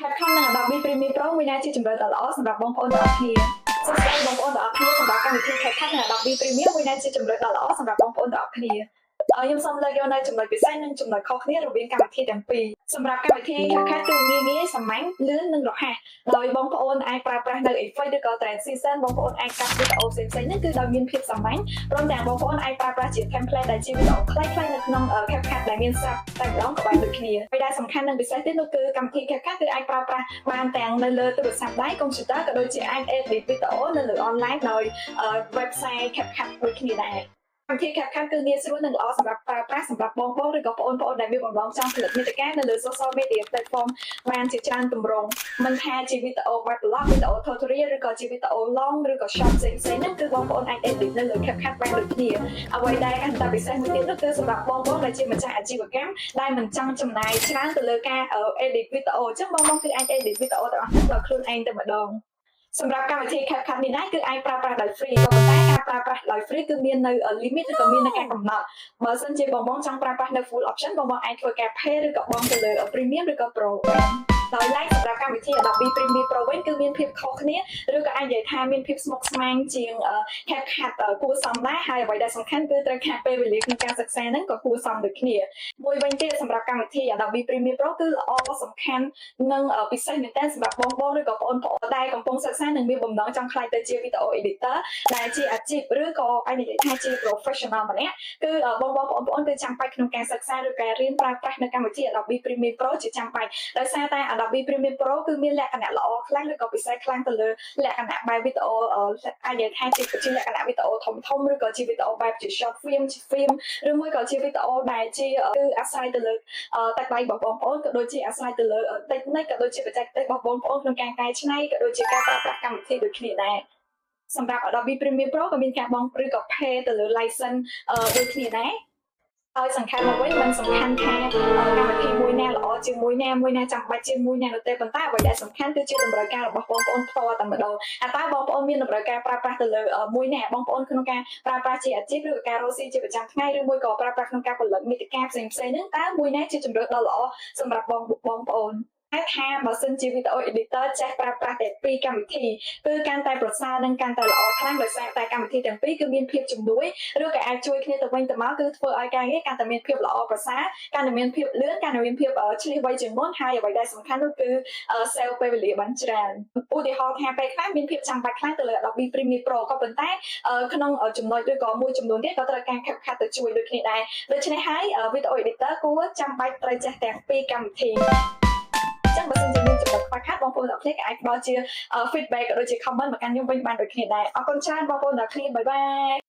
CapCut និង Adobe Premiere Pro មួយណាជាជម្រើសដ៏ល្អសម្រាប់បងប្អូនទាំងអស់គ្នា?សួស្តីបងប្អូនទាំងអស់គ្នា។សម្រាប់កម្មវិធី CapCut និង Adobe Premiere មួយណាជាជម្រើសដ៏ល្អសម្រាប់បងប្អូនទាំងអស់គ្នា?ខ្ញុំសូមលើកយកនៅចំណុចពិសេសនិងចំណុចខុសគ្នារវាងកម្មវិធីទាំងពីរសម្រាប់កម្មវិធី CapCut គឺងាយងាយសាមញ្ញលឿននិងរហ័សដោយបងប្អូនអាចប្រើប្រាស់នៅ effect ឬក៏ transition បងប្អូនអាចកាត់វីដេអូផ្សេងៗហ្នឹងគឺដោយមានភាពសាមញ្ញព្រមទាំងបងប្អូនអាចប្រើប្រាស់ជា template ដែលជាវីដេអូខ្លីៗនៅក្នុង CapCut ដែលមានស្រាប់តែម្ដងក៏បានដូចគ្នាហើយដែលសំខាន់និងពិសេសទៀតនោះគឺកម្មវិធី CapCut គឺអាចប្រើប្រាស់បានទាំងនៅលើទូរស័ព្ទដៃ computer ក៏ដូចជាអាច edit វីដេអូនៅលើ online ដោយ website CapCut ដូចគ្នាដែរកម្មវិធី CapCut គឺងាយស្រួលនិងល្អសម្រាប់ប្រើប្រាស់សម្រាប់បងប្អូនឬក៏ប្អូនៗដែលមានបំណងចង់ផលិតមាតិកានៅលើ social media platform បានជាច្រើនទម្រង់មិនថាជាវីដេអូបែប vlog វីដេអូ tutorial ឬក៏ជាវីដេអូ long ឬក៏ short ផ្សេងៗហ្នឹងគឺបងប្អូនអាច edit នៅលើ CapCut បានដូចគ្នាអ្វីដែលកាន់តែពិសេសមួយទៀតនោះគឺសម្រាប់បងប្អូនដែលជាម្ចាស់អាជីវកម្មដែលមិនចង់ចំណាយច្រើនទៅលើការ edit វីដេអូអញ្ចឹងបងៗគឺអាច edit វីដេអូទាំងអស់ហ្នឹងដោយខ្លួនឯងតែម្ដងសម្រាប់កម្មវិធី CapCut នេះដែរគឺអាចប្រើប្រាស់ដោយ free ក៏ប៉ុន្តែការប្រើប្រាស់ដោយ free គឺមាននៅ limit ឬក៏មាននៅការកំណត់បើសិនជាបងបងចង់ប្រើប្រាស់នៅ full option បងបងអាចធ្វើការ pay ឬក៏បង់ទៅលើ premium ឬក៏ pro បានដោយឡែកសម្រាប់កម្មវិធី Adobe Premiere Pro វិញគឺមានភាពខុសគ្នាឬក៏អាចនិយាយថាមានភាពស្មុគស្មាញជាង CapCut គួរសមដែរហើយអ្វីដែលសំខាន់គឺត្រូវការពេលវេលាក្នុងការសិក្សាហ្នឹងក៏គួរសមដូចគ្នាមួយវិញទៀតសម្រាប់កម្មវិធី Adobe Premiere Pro គឺល្អសំខាន់និងពិសេសមែនទែនសម្រាប់បងបងឬក៏បងប្អូនដែលកំពុងសិក្សានិងមានបំណងចង់ក្លាយទៅជា video editor ដែលជាអាជីពឬក៏អាចនិយាយថាជា professional ម្នាក់គឺបងបងប្អូនប្អូនគឺចាំបាច់ក្នុងការសិក្សាឬការរៀនប្រើប្រាស់នៅកម្មវិធី Adobe Premiere Pro ជាចាំបាច់ដោយសារតែ Adobe Premiere Pro គឺមានលក្ខណៈល្អខ្លាំងឬក៏ពិសេសខ្លាំងទៅលើលក្ខណៈបែបវីដេអូអាចនិយាយថាជាលក្ខណៈវីដេអូធំធំឬក៏ជាវីដេអូបែបជា short film ជា film ឬមួយក៏ជាវីដេអូដែលជាគឺអាស្រ័យទៅលើទឹកដៃរបស់បងប្អូនក៏ដូចជាអាស្រ័យទៅលើ technique ក៏ដូចជាបច្ចេកទេសរបស់បងប្អូនក្នុងការកែច្នៃក៏ដូចជាការប្រើប្រាស់កម្មវិធីដូចគ្នាដែរសម្រាប់ Adobe Premiere Pro ក៏មានការបង់ឬក៏ pay ទៅលើ license ដូចគ្នាដែរហើយសំខាន់មកវិញមិនសំខាន់ថាកម្មវិធីមួយណាល្អជាមួយណាមួយណាចាំបាច់ជាមួយណានោះទេប៉ុន្តែអ្វីដែលសំខាន់គឺជាតម្រូវការរបស់បងប្អូនផ្ទាល់តែម្ដងអតើបងប្អូនមានតម្រូវការប្រើប្រាស់ទៅលើមួយណាបងប្អូនក្នុងការប្រើប្រាស់ជាអាជីពឬក៏ការរកស៊ីជាប្រចាំថ្ងៃឬមួយក៏ប្រើប្រាស់ក្នុងការផលិតមាតិកាផ្សេងៗហ្នឹងតើមួយណាជាជម្រើសដ៏ល្អសម្រាប់បងបងប្អូនតែថាបើសិនជា video editor ចេះប្រើប្រាស់តែពីរកម្មវិធីគឺកាន់តែប្រសើរនិងកាន់តែល្អខ្លាំងដោយសារតែកម្មវិធីទាំងពីរគឺមានភាពជំនួយឬក៏អាចជួយគ្នាទៅវិញទៅមកគឺធ្វើឲ្យការងារកាន់តែមានភាពល្អប្រសើរកាន់តែមានភាពលឿនកាន់តែមានភាពឆ្លៀសវៃជាងមុនហើយអ្វីដែលសំខាន់នោះគឺ save ពេលវេលាបានច្រើនឧទាហរណ៍ថាពេលខ្លះមានភាពចាំបាច់ខ្លាំងទៅលើ Adobe Premiere Pro ក៏ប៉ុន្តែក្នុងចំណុចឬក៏មួយចំនួនទៀតក៏ត្រូវការ CapCut ទៅជួយដូចគ្នាដែរដូច្នេះហើយ video editor គួរចាំបាច់ត្រូវចេះទាំងពីរកម្មវិធីចឹងបើសិនជាមានចំណុចខ្វះខាតបងប្អូនទាំងគ្នាក៏អាចផ្ដល់ជា feedback ក៏ដូចជា comment មកកាន់ខ្ញុំវិញបានដូចគ្នាដែរអរគុណច្រើនបងប្អូនទាំងគ្នាbye bye.